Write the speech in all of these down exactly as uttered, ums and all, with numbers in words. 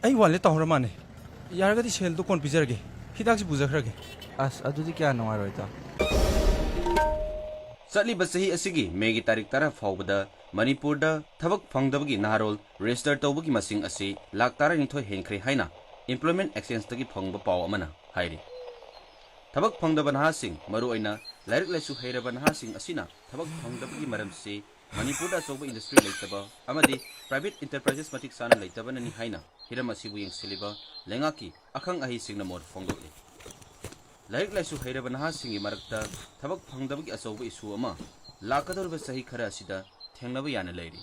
ꯑꯩ wallet ꯇꯧꯍꯧꯔ ꯃꯥꯅꯦ꯫ ꯌꯥꯔꯒꯗꯤ ꯁꯦꯜꯗꯣ ꯀꯣꯟ ꯄꯤꯖꯔꯒꯦ꯫ ꯍꯤꯗꯥꯛꯁꯤ ꯄꯨꯖꯈ꯭ꯔꯒꯦ꯫ ꯑꯁ, ꯑꯗꯨꯗꯤ ꯀꯌꯥ ꯅꯨꯡꯉꯥꯏꯔꯣꯏꯗ꯫ ꯆꯠꯂꯤꯕ ꯆꯍꯤ ꯑꯁꯤꯒꯤ ꯃꯦꯒꯤ ꯇꯥꯔꯤꯛ ꯇꯔꯥ ꯐꯥꯎꯕꯗ ꯃꯅꯤꯄꯨꯔꯗ ꯊꯕꯛ ꯐꯪꯗꯕꯒꯤ ꯅꯍꯥꯔꯣꯜ register ꯇꯧꯕꯒꯤ ꯃꯁꯤꯡ ꯑꯁꯤ ꯂꯥꯈ ꯇꯔꯥꯅꯤꯊꯣꯏ ꯍꯦꯟꯈ꯭ꯔꯦ ꯍꯥꯏꯅ Employment Exchangeꯇꯒꯤ ꯐꯪꯕ ꯄꯥꯎ ꯑꯃꯅ ꯍꯥꯏꯔꯤ꯫ ꯊꯕꯛ ꯐꯪꯗꯕ ꯅꯍꯥꯁꯤꯡ, ꯃꯔꯨꯑꯣꯏꯅ ꯂꯥꯏꯔꯤꯛ ꯂꯥꯏꯁꯨ ꯍꯩꯔꯕ ꯅꯍꯥꯁꯤꯡ ꯑꯁꯤꯅ ꯊꯕꯛ ꯐꯪꯗꯕꯒꯤ ꯃꯔꯝꯁꯤ ꯃꯅꯤꯄꯨꯔꯗ ꯑꯆꯧꯕ industry ꯂꯩꯇꯕ ꯑꯃꯗꯤ private enterprises ꯃꯇꯤꯛ ꯆꯥꯅ ꯂꯩꯇꯕꯅꯅꯤ ꯍꯥꯏꯅ ꯍꯤꯔꯝ ꯑꯁꯤꯕꯨ ꯌꯦꯡꯁꯤꯜꯂꯤꯕ ꯂꯩꯉꯥꯛꯀꯤ ꯑꯈꯪ ꯑꯍꯩꯁꯤꯡꯅ ꯃꯣꯠ ꯐꯣꯡꯗꯣꯛꯂꯤ꯫ ꯂꯥꯏꯔꯤꯛ ꯂꯥꯏꯁꯨ ꯍꯩꯔꯕ ꯅꯍꯥꯁꯤꯡꯒꯤ ꯃꯔꯛꯇ ꯊꯕꯛ ꯐꯪꯗꯕꯒꯤ ꯑꯆꯧꯕ issue ꯑꯃ ꯂꯥꯛꯀꯗꯧꯔꯤꯕ ꯆꯍꯤ ꯈꯔ ꯑꯁꯤꯗ ꯊꯦꯡꯅꯕ ꯌꯥꯅ ꯂꯩꯔꯤ꯫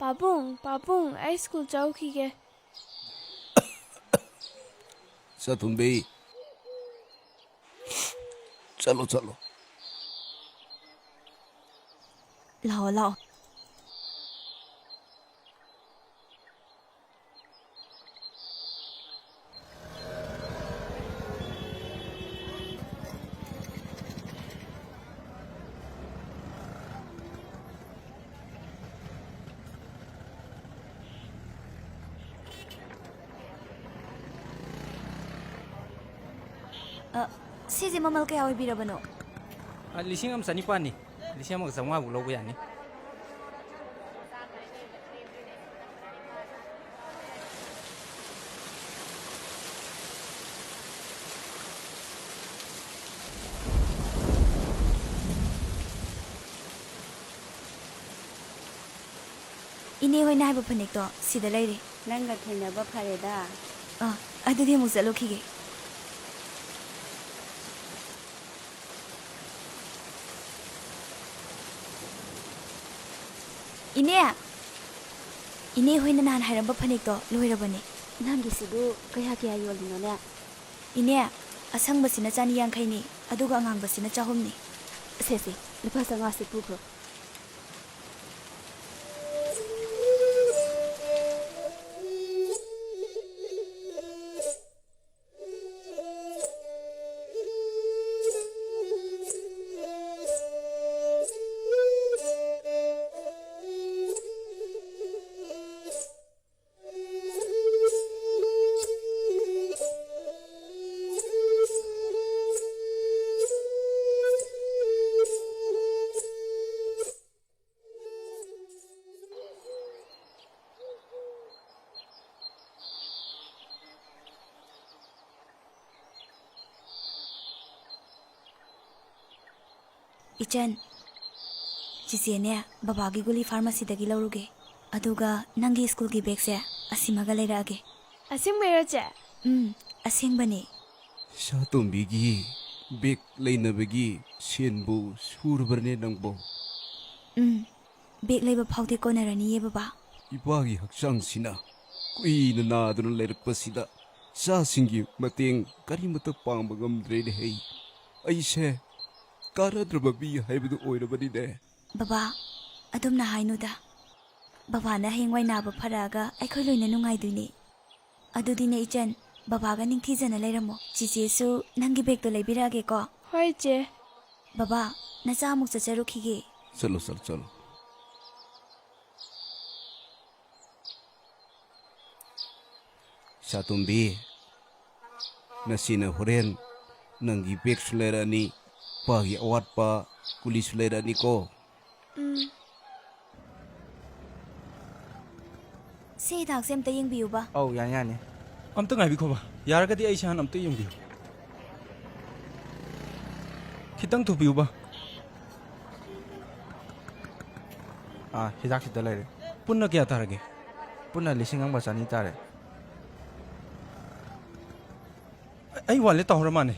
ꯄꯥꯕꯨꯡ, ꯄꯥꯕꯨꯡ, ꯑꯩ ꯁ꯭ꯀꯨꯜ ꯆꯠꯂꯨꯈꯤꯒꯦ꯫ ꯆꯠꯊꯨꯝꯕꯤ, ꯆꯠꯂꯣ, ꯆꯠꯂꯣ꯫ ꯂꯥꯛꯑꯣ, ꯂꯥꯛꯑꯣ꯫ ꯑ, ꯁꯤꯁꯦ ꯃꯃꯜ ꯀꯌꯥ ꯑꯣꯏꯕꯤꯔꯕꯅꯣ? ꯑ, ꯂꯤꯁꯤꯡ ꯑꯃ ꯆꯅꯤꯄꯥꯟꯅꯤ꯫ ꯂꯤꯁꯤꯡ ꯑꯃꯒ ꯆꯥꯝꯃꯉꯥ ꯐꯥꯎ ꯂꯧꯕ ꯌꯥꯅꯤ꯫ ꯏꯅꯦ ꯍꯣꯏꯅ ꯍꯥꯏꯕ ꯐꯅꯦꯛꯇꯣ ꯁꯤꯗ ꯂꯩꯔꯦ꯫ ꯅꯪꯒ ꯊꯦꯡꯅꯕ ꯐꯔꯦꯗ꯫ ꯑꯥ, ꯑꯗꯨꯗꯤ ꯑꯃꯨꯛ ꯆꯠꯂꯨꯈꯤꯒꯦ꯫ ꯏꯅꯦ! ꯏꯅꯦ ꯍꯣꯏꯅ ꯅꯍꯥꯟ ꯍꯥꯏꯔꯝꯕ ꯐꯅꯦꯛꯇꯣ ꯂꯣꯏꯔꯕꯅꯦ꯫ ꯅꯪꯒꯤꯁꯤꯕꯨ ꯀꯌꯥ ꯀꯌꯥ ꯌꯣꯜꯂꯤꯅꯣꯅꯦ? ꯏꯅꯦ, ꯑꯁꯪꯕꯁꯤꯅ ꯆꯅꯤ ꯌꯥꯡꯈꯩꯅꯤ, ꯑꯗꯨꯒ ꯑꯉꯥꯡꯕꯁꯤꯅ ꯆꯍꯨꯝꯅꯤ꯫ ꯁꯦ, ꯁꯦ, ꯂꯨꯄꯥ ꯆꯥꯝꯃꯉꯥꯁꯦ ꯄꯨꯈ꯭ꯔꯣ꯫ ꯏꯆꯟ, ꯆꯤꯆꯦꯅꯦ, ꯕꯕꯥꯒꯤ ꯒꯨꯂꯤ ꯐꯥꯔꯃꯥꯁꯤꯗꯒꯤ ꯂꯧꯔꯨꯒꯦ꯫ ꯑꯗꯨꯒ ꯅꯪꯒꯤ ꯁ꯭ꯀꯨꯜꯒꯤ ꯕꯦꯒꯁꯦ ꯑꯁꯤꯃꯒ ꯂꯩꯔꯛꯑꯒꯦ꯫ ꯑꯁꯦꯡꯕꯩꯔꯣ, ꯆꯦ? ꯎꯝ, ꯑꯁꯦꯡꯕꯅꯦ꯫ ꯁꯥꯇꯣꯝꯕꯤꯒꯤ ꯕꯦꯒ ꯂꯩꯅꯕꯒꯤ ꯁꯦꯟꯕꯨ ꯁꯨꯔꯕ꯭ꯔꯅꯦ ꯅꯪꯕꯣ? ꯎꯝ, ꯕꯦꯒ ꯂꯩꯕ ꯐꯥꯎꯗꯤ ꯀꯣꯟꯅꯔꯅꯤꯌꯦ, ꯕꯕꯥ꯫ ꯏꯄꯥꯒꯤ ꯍꯛꯆꯥꯡꯁꯤꯅ ꯀꯨꯏꯅ ꯅꯥꯗꯨꯅ ꯂꯩꯔꯛꯄꯁꯤꯗ ꯆꯥꯁꯤꯡꯒꯤ ꯃꯇꯦꯡ ꯀꯔꯤꯃꯠꯇ ꯄꯥꯡꯕ ꯉꯝꯗ꯭ꯔꯦꯅꯦ ꯍꯩ꯫ ꯑꯩꯁꯦ ꯀꯥꯟꯅꯗ꯭ꯔꯕ ꯃꯤ ꯍꯥꯏꯕꯗꯨ ꯑꯣꯏꯔꯕꯅꯤꯅꯦ꯫ ꯕꯕꯥ, ꯑꯗꯨꯝꯅ ꯍꯥꯏꯅꯨꯗ꯫ ꯕꯕꯥꯅ ꯍꯌꯦꯡꯋꯥꯏ ꯅꯥꯕ ꯐꯔꯛꯑꯒ ꯑꯩꯈꯣꯏ ꯂꯣꯏꯅ ꯅꯨꯡꯉꯥꯏꯗꯣꯏꯅꯦ꯫ ꯑꯗꯨꯗꯤꯅꯦ ꯏꯆꯟ, ꯕꯕꯥꯒ ꯅꯤꯡꯊꯤꯖꯅ ꯂꯩꯔꯝꯃꯣ꯫ ꯆꯤꯆꯦꯁꯨ ꯅꯪꯒꯤ ꯕꯦꯒꯇꯣ ꯂꯩꯕꯤꯔꯛꯑꯒꯦꯀꯣ꯫ ꯍꯣꯏ, ꯆꯦ꯫ ꯕꯕꯥ, ꯅꯆꯥ ꯑꯃꯨꯛ ꯆꯠꯆꯔꯨꯈꯤꯒꯦ꯫ ꯆꯠꯂꯣ, ꯆꯠꯂꯣ, ꯆꯠꯂꯣ꯫ ꯁꯥꯇꯣꯝꯕꯤ, ꯅꯁꯤꯅ ꯍꯣꯔꯦꯟ ꯅꯪꯒꯤ ꯕꯦꯒꯁꯨ ꯂꯩꯔꯛꯑꯅꯤ, ꯄꯥꯒꯤ ꯑꯋꯥꯠꯄ ꯀꯨꯂꯤꯁꯨ ꯂꯩꯔꯛꯑꯅꯤꯀꯣ꯫ ꯎꯝ꯫ ꯁꯤ ꯍꯤꯗꯥꯛꯁꯦ ꯑꯝꯇ ꯌꯦꯡꯕꯤꯌꯨꯕ꯫ ꯑꯧ, ꯌꯥꯅꯤ, ꯌꯥꯅꯤ꯫ ꯑꯝꯇ ꯉꯥꯏꯕꯤꯈꯣꯕ꯫ ꯌꯥꯔꯒꯗꯤ ꯑꯩꯁꯦ ꯍꯥꯟꯅ ꯑꯝꯇ ꯌꯦꯡꯕꯤꯌꯨ꯫ ꯈꯤꯇꯪ ꯊꯨꯕꯤꯌꯨꯕ꯫ ꯑꯥ, ꯍꯤꯗꯥꯛꯁꯤꯗ ꯂꯩꯔꯦ꯫ ꯄꯨꯟꯅ ꯀꯌꯥ ꯇꯥꯔꯒꯦ? ꯄꯨꯟꯅ ꯂꯤꯁꯤꯡ ꯑꯃꯒ ꯆꯅꯤ ꯇꯥꯔꯦ꯫ ꯑꯩ ꯋꯥꯂꯦꯠ ꯇꯧꯍꯧꯔ ꯃꯥꯅꯦ꯫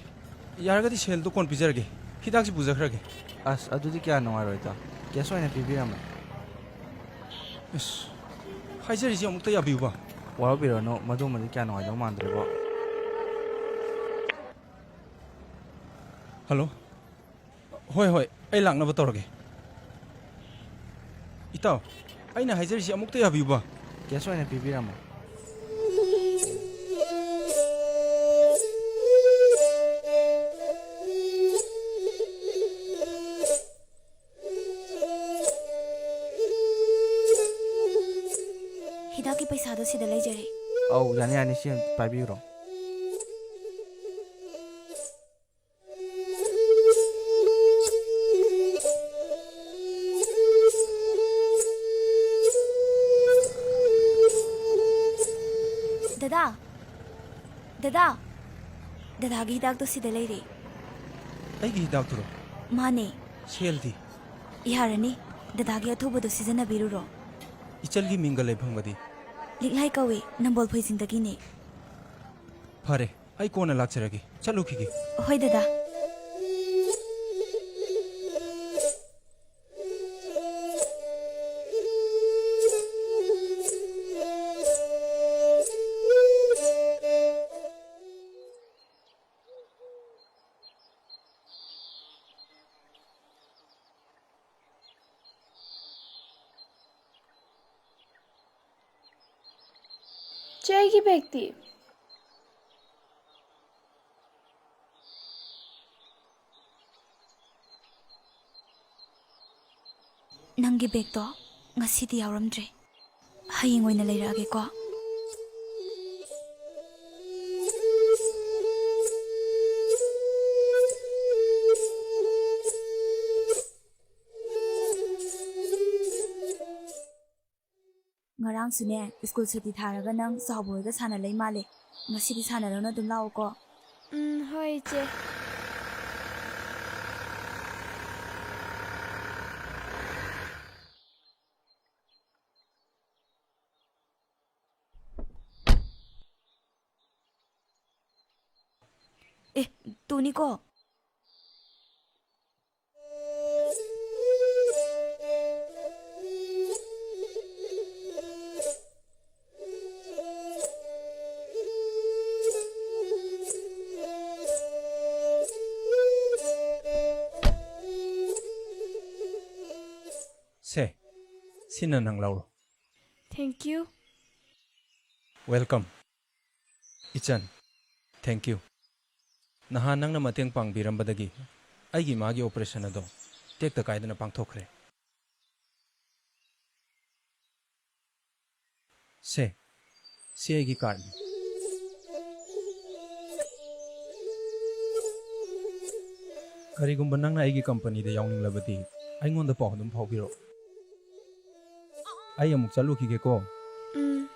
ꯌꯥꯔꯒꯗꯤ ꯁꯦꯜꯗꯣ ꯀꯣꯟ ꯄꯤꯖꯔꯒꯦ꯫ ꯍꯤꯗꯥꯛꯁꯤ ꯄꯨꯖꯈ꯭ꯔꯒꯦ꯫ ꯑꯁ, ꯑꯗꯨꯗꯤ ꯀꯌꯥ ꯅꯨꯡꯉꯥꯏꯔꯣꯏꯗ꯫ ꯀꯦꯁ ꯑꯣꯏꯅ ꯄꯤꯕꯤꯔꯝꯃꯣ꯫ ꯑꯁ, ꯍꯥꯏꯖꯔꯤꯁꯤ ꯑꯃꯨꯛꯇ ꯌꯥꯕꯤꯌꯨꯕ꯫ ꯋꯥꯔꯧꯕꯤꯔꯅꯨ, ꯃꯗꯨꯃꯗꯤ ꯀꯌꯥ ꯅꯨꯡꯉꯥꯏꯗꯧ ꯃꯥꯟꯗ꯭ꯔꯦꯕꯣ꯫ ꯍꯜꯂꯣ꯫ ꯍꯣꯏ, ꯍꯣꯏ, ꯑꯩ ꯂꯥꯛꯅꯕ ꯇꯧꯔꯒꯦ꯫ ꯏꯇꯥꯎ, ꯑꯩꯅ ꯍꯥꯏꯖꯔꯤꯁꯤ ꯑꯃꯨꯛꯇ ꯌꯥꯕꯤꯌꯨꯕ꯫ ꯀꯦꯁ ꯑꯣꯏꯅ ꯄꯤꯕꯤꯔꯝꯃꯣ꯫ ꯍꯤꯗꯥꯛꯀꯤ ꯄꯩꯁꯥꯗꯣ ꯁꯤꯗ ꯂꯩꯖꯔꯦ꯫ ꯑꯧ, ꯌꯥꯅꯤ, ꯌꯥꯅꯤ, ꯁꯤ ꯑꯝꯇ ꯄꯥꯏꯕꯤꯔꯣ꯫ ꯗꯗꯥ, ꯗꯗꯥ, ꯗꯗꯥꯒꯤ ꯍꯤꯗꯥꯛꯇꯣ ꯁꯤꯗ ꯂꯩꯔꯦ꯫ ꯑꯩꯒꯤ ꯍꯤꯗꯥꯛꯇꯨꯔꯣ? ꯃꯥꯅꯦ꯫ ꯁꯦꯜꯗꯤ? ꯌꯥꯔꯅꯤ, ꯗꯗꯥꯒꯤ ꯑꯊꯨꯕꯗꯣ ꯁꯤꯖꯤꯟꯅꯕꯤꯔꯨꯔꯣ꯫ ꯏꯆꯜꯒꯤ ꯃꯤꯡꯒ ꯂꯩꯐꯝꯒꯗꯤ? ꯂꯤꯛꯂꯥꯏ ꯀꯧꯏ, ꯅꯝꯕꯣꯜ ꯐꯣꯏꯖꯤꯡꯗꯒꯤꯅꯦ꯫ ꯐꯔꯦ, ꯑꯩ ꯀꯣꯟꯅ ꯂꯥꯛꯆꯔꯒꯦ꯫ ꯆꯠꯂꯨꯈꯤꯒꯦ꯫ ꯍꯣꯏ, ꯗꯗꯥ꯫ ꯆꯦ, ꯑꯩꯒꯤ ꯕꯦꯒꯇꯤ? ꯅꯪꯒꯤ ꯕꯦꯒꯇꯣ ꯉꯁꯤꯗꯤ ꯌꯥꯎꯔꯝꯗ꯭ꯔꯦ꯫ ꯍꯌꯦꯡ ꯑꯣꯏꯅ ꯂꯩꯔꯛꯑꯒꯦꯀꯣ꯫ ꯉꯔꯥꯡꯁꯨꯅꯦ, ꯁ꯭ꯀꯨꯜ ꯁꯨꯇꯤ ꯊꯥꯔꯒ ꯅꯪ ꯆꯥꯎꯕ ꯍꯣꯏꯒ ꯁꯥꯟꯅ ꯂꯩ ꯃꯥꯜꯂꯦ꯫ ꯉꯁꯤꯗꯤ ꯁꯥꯟꯅꯔꯨꯅ ꯑꯗꯨꯝ ꯂꯥꯛꯑꯣꯀꯣ꯫ ꯎꯝ, ꯍꯣꯏ, ꯏꯆꯦ꯫ ꯑꯦ, ꯇꯨꯅꯤꯀꯣ꯫ ꯁꯦ, ꯁꯤꯅ ꯅꯪ ꯂꯧꯔꯣ꯫ Thank you. Welcome꯫ ꯏꯆꯟ, thank you꯫ ꯅꯍꯥꯟ ꯅꯪꯅ ꯃꯇꯦꯡ ꯄꯥꯡꯕꯤꯔꯝꯕꯗꯒꯤ ꯑꯩꯒꯤ ꯏꯃꯥꯒꯤ operation ꯑꯗꯣ ꯇꯦꯛꯇ ꯀꯥꯏꯗꯅ ꯄꯥꯡꯊꯣꯛꯈ꯭ꯔꯦ꯫ ꯁꯦ, ꯁꯤ ꯑꯩꯒꯤ cardꯅꯤ꯫ ꯀꯔꯤꯒꯨꯝꯕ ꯅꯪꯅ ꯑꯩꯒꯤ companyꯗ ꯌꯥꯎꯅꯤꯡꯂꯕꯗꯤ ꯑꯩꯉꯣꯟꯗ ꯄꯥꯎ ꯑꯗꯨꯝ ꯐꯥꯎꯕꯤꯔꯛꯑꯣ꯫ ꯑꯩ ꯑꯃꯨꯛ ꯆꯠꯂꯨꯈꯤꯒꯦꯀꯣ꯫ ꯎꯝ꯫